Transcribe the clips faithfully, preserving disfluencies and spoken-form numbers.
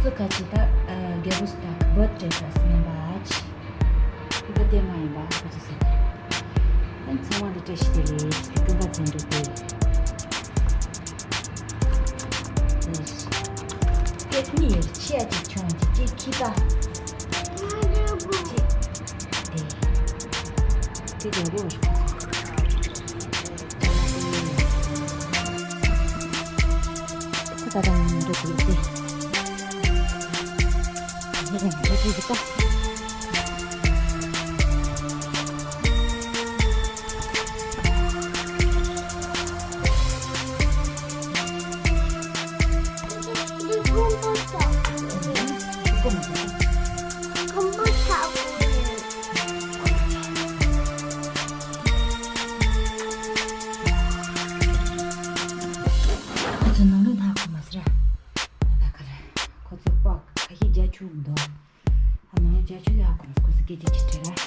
སུ་ཁ་ཆེ་ད་རྒྱལ་པོ་སྟག་བུ་ཏྲེ་ཁ་སི་མིན་པ་ཆི། ཁོ་ད་དེ་མ་ཡིན་པ་ཁོ་ཚོ་ཟེར། ཨན་ཚང་མ་འདི་བཀྲ་ཤིས་བདེ་ལེགས་ཀི་ཀི་འགའ་ཚན་འགྲོ་དེ། སྐད་ནི་ཡར་ཆི་ཡ་ཅིག་ཆུང་ཅིག་ཅིག་ཁི་ད། ཅིག་དེ། དེ་རྒྱལ་པོ་རེད། ད་ད་ང་འགྲོ་དགོས་ཏེ། ང་འགྲོ་དགོས་ཏེ། ཁོ་ཚོ་ནང་ལོགས་ལྷག་གོ་མ་ཟེར། ད་ག་རེ། ཁོ་ཚོ་པག་ཁ་ཤས་རྒྱ་ཆུ་འདུག་ཨ་ནང་རྒྱ་ཆུ་ཡག་གོ་ཁོ་ཚོ་སྐད་ཆ་ཅི་དྲིས་ར།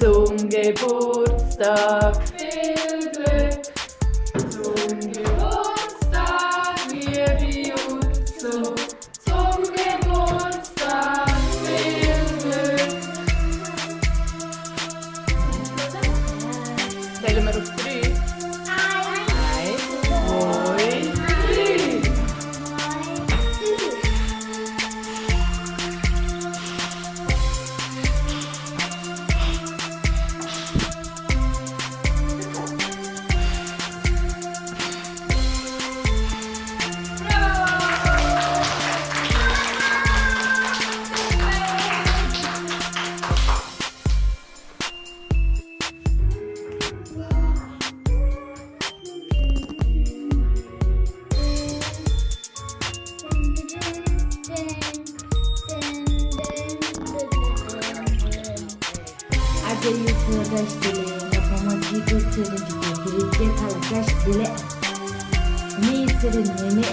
Zum Geburtstag viel Glück, zum Geburtstag, liebe Jutsu, zum Geburtstag viel Glück. Tellen wir auf drei. Eins, zwei, drei. ཨ་ཅེ་ཡུལ་ཚོ་བཀྲ་ཤིས་བདེ་ལེགས། ང་ཕ་མ་སྐྱིད་སྡུག་ཚེ་རིང་གི་དེ་རིགས་སྐྱེ་ཁ་ལ་བཀྲ་ཤིས་བདེ་ལེགས། མི་ཚེ་རིང་ནད་མེད།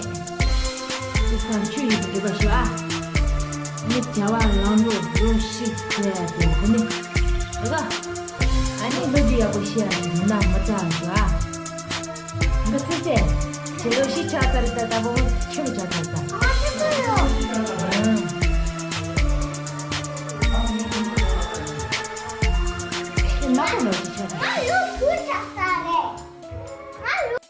ཅི་བསམ་ཆུ་ཡི་འགྲུབ་པ་ཤོག་ཨ། ནི་བྱ་བ་ལམ་ལོ་ལོ་ཤིག་ཟེར་ཡ་དེ་ཁོ་ནི། ཨ་ག་ཨ་ནི་ལོ་རྒྱུས་ཡག་པོ་ཤེས་ཡ་དེ་མི་ན་མི་ཚ་ཤོག་ཨ། འགའ་ཚེ་ཚེ། ཁྱེད་ལོ་ཤི་ཆགས་ཚར་ད་ལྟ་བོ་ཁྱོད་ལོ་ཆགས་ཚར་ད། ཨ་ཁྱེད་ཚོ་ཡོད། ཁྱེད་མ་གོ་ལོ་ཤི་ཆགས་ཚར། ང་ལོ་དགུ་ཆགས་ཚར་རེད། ང་ལོ།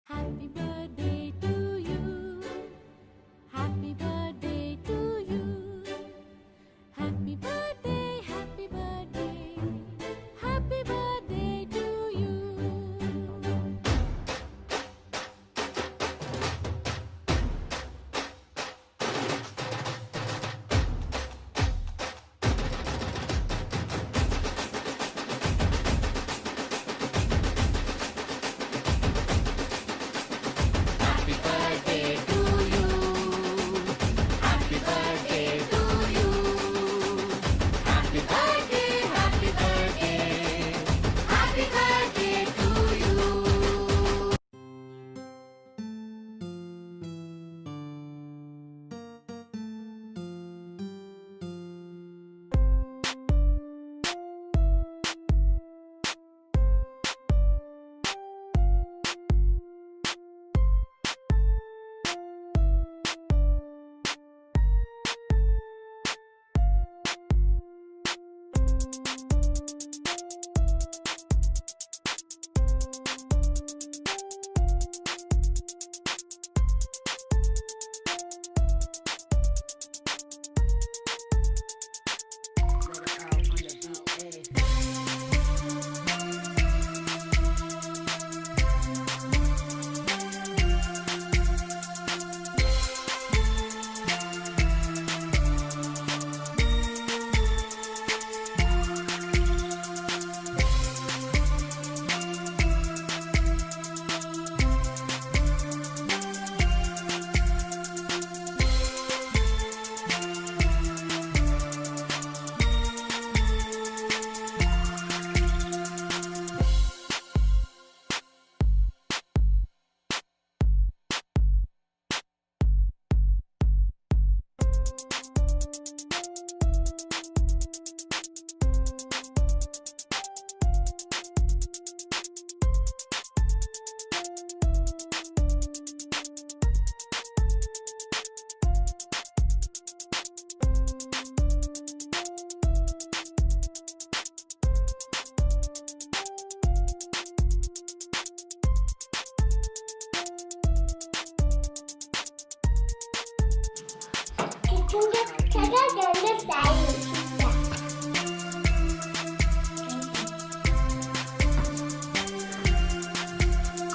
Happy birthday to you. Happy birthday to you.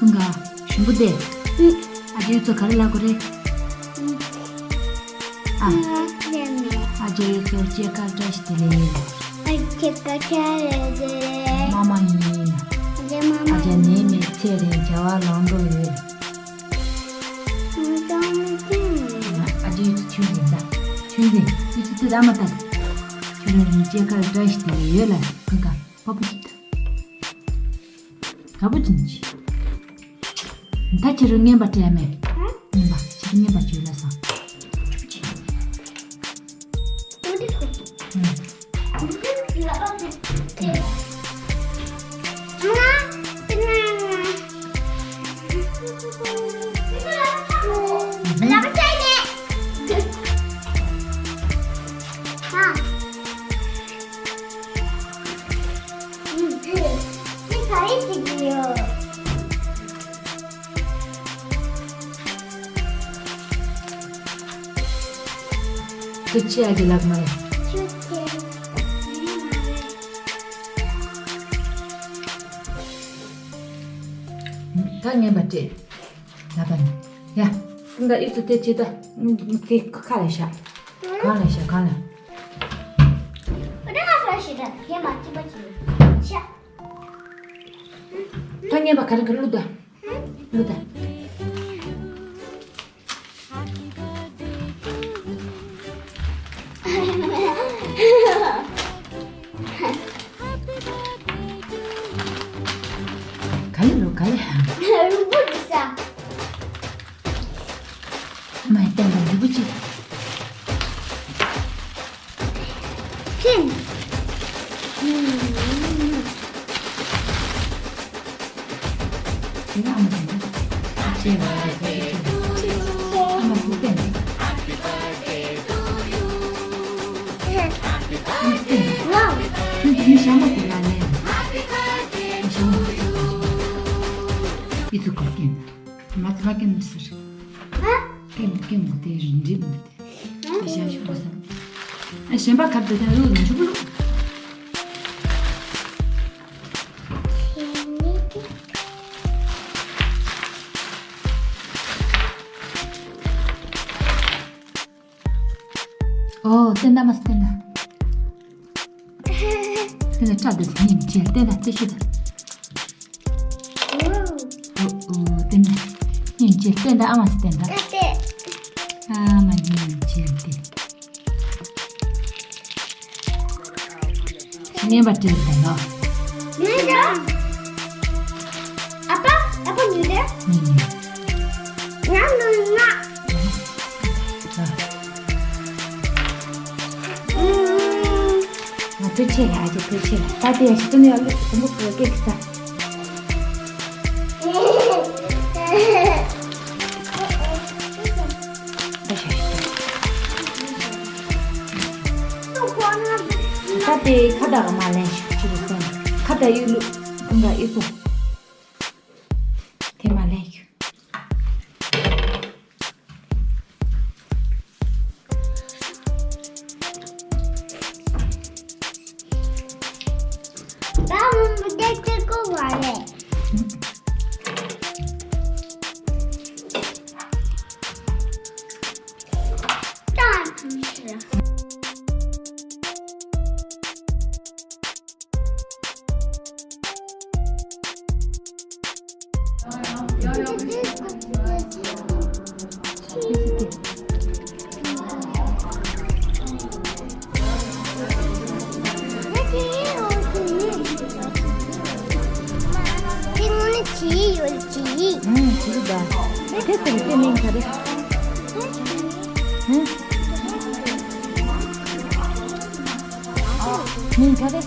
ཀུན་དགའ། ཞུམ་པོ་དེ། ཨ་ཅེ་ཚོ་ག་རེ་ལབ་དགོས་རེད། ཨ། ཨ་ཅེ་ཚོ་སྐྱེས་སྐར་བཀྲ་ཤིས་བདེ་ལེགས། ཨ་ཅེ་སྐར་ཆ་རེ་རེ། མ་མ་ཡིན། ཨ་ཅེ་མ་མ་ཨ་ཅེ་ནད་མེད་ཚེ་རིང་བྱ་བ་ལམ་འགྲོ་ཡོད། ཨ་ཅེ་ཡོད་ཚོ་ཆུ་འཛིན་ད། ཆུ་འཛིན་ཡོད་ཚོ་དེ་ད་མ་ད། ཆུ་རིང་རིང་སྐྱེས་སྐར་བཀྲ་ཤིས་བདེ་ལེགས་ཡོད་ལ་ཀུན་དགའ་པ་པོ་ཅིག་ད། དགའ་པོ་ཅན་ཅི། ད་ཁྱེད་རང་རྔན་པ་སྤྲད་མེད། རྔན་པ་ཁྱེད་རང་རྔན་པ་བྱོས་ལ་སོང་། ཁྱོད་ཆེ་ཨ་ཅེ་ལགས་མ་རེད། ཁྱོད་ཆེ། ད་རྔན་པ་སྤྲད། ལབ་པ་ནི། ཡ། ཀུན་དགའ་ཨི་ཚོ་དེ་ཅི་ད། དེ་ཁ་ལ་བཞག་གང་ལ་བཞག་གང་ལ། ད་རྔན་པ་ག་རེ་ག་རེ་བླུགས་ད། བླུགས་ད། ག་ལེ་རུ་ག་ལེ། རུ་བུ་འདི་ས། མ་ཡི་སྟེང་དུ་རུ་བུ་ཅི། ཕིན། ཨ་མ་དེ་ནི་ཅེས་ལ་རེ་ཁོ་ཅི་ཅི་ཨ་མ་སུ་བསྟན་ནི། ཨ་མ་བསྟན་ནི། ཁྱོད་ཀྱི་མི་ཞྭ་མོ་དེ་ལ་ལན། མི་ཞྭ་མོ་དེ་ལ་ལན། ཨི་ཚུ་ཁོ་སྐྱེན། མ་ཚ་མ་སྐྱེན་ཟེར། ཧ། སྐྱེན་སྐྱེན་མོ་དེ་རིན་འདྲིས་མི་འདུག་དེ། ཨ་ཞྭ་ཞུ་དགོས་སམ། ཨ་གཞན་པ་ག་རེ་འདུག་ད་ལུག་མཇུག་ལུག་ཨོ། བསྟན་ད་མ་བསྟན་ད། དེ་ནས་སྐྲ་དེ་སྙིང་རྗེ་བསྟན་ད་རྩེ་ཤུ་ད། ཨོ་ཨོ་བསྟན་ད། སྙིང་རྗེ་བསྟན་ད་ཨ་མ་བསྟན་ད། ཨ་མ་སྙིང་རྗེ་བསྟན། རྔན་པ་སྤྲད་དང་ལོ། ཉོས་ཀྱང་། ཨ་ཕ། ཨ་ཕ་ཉོས་ཏེ། ཉོས་ཉོས། ང་ནུ་ང་། ང་ཐུགས་ཆེ་ལ་ཨ་ཅེ་ཐུགས་ཆེ་ལ་ད་དེ་ཡ་ཞིག་ཏུ་ནས་ཨ་ལུ་དུམ་བུ་བུ་སྐད་ཀྱི་ས། ད་དེ་ཁ་བཏགས་མ་ལེན་ཞིག་ཅི་རུ་སོང་། ཁ་བཏགས་ཡུལ་ལུགས་ཀུན་དགའ་ཨི་ཚོ། དེ་མ་ལེན་ཞིག་ཨུམ། ཅི་རེད་ད། དེ་ཟེར་དེ་མིང་ག་རེ། ཧུམ། མིང་ག་རེ།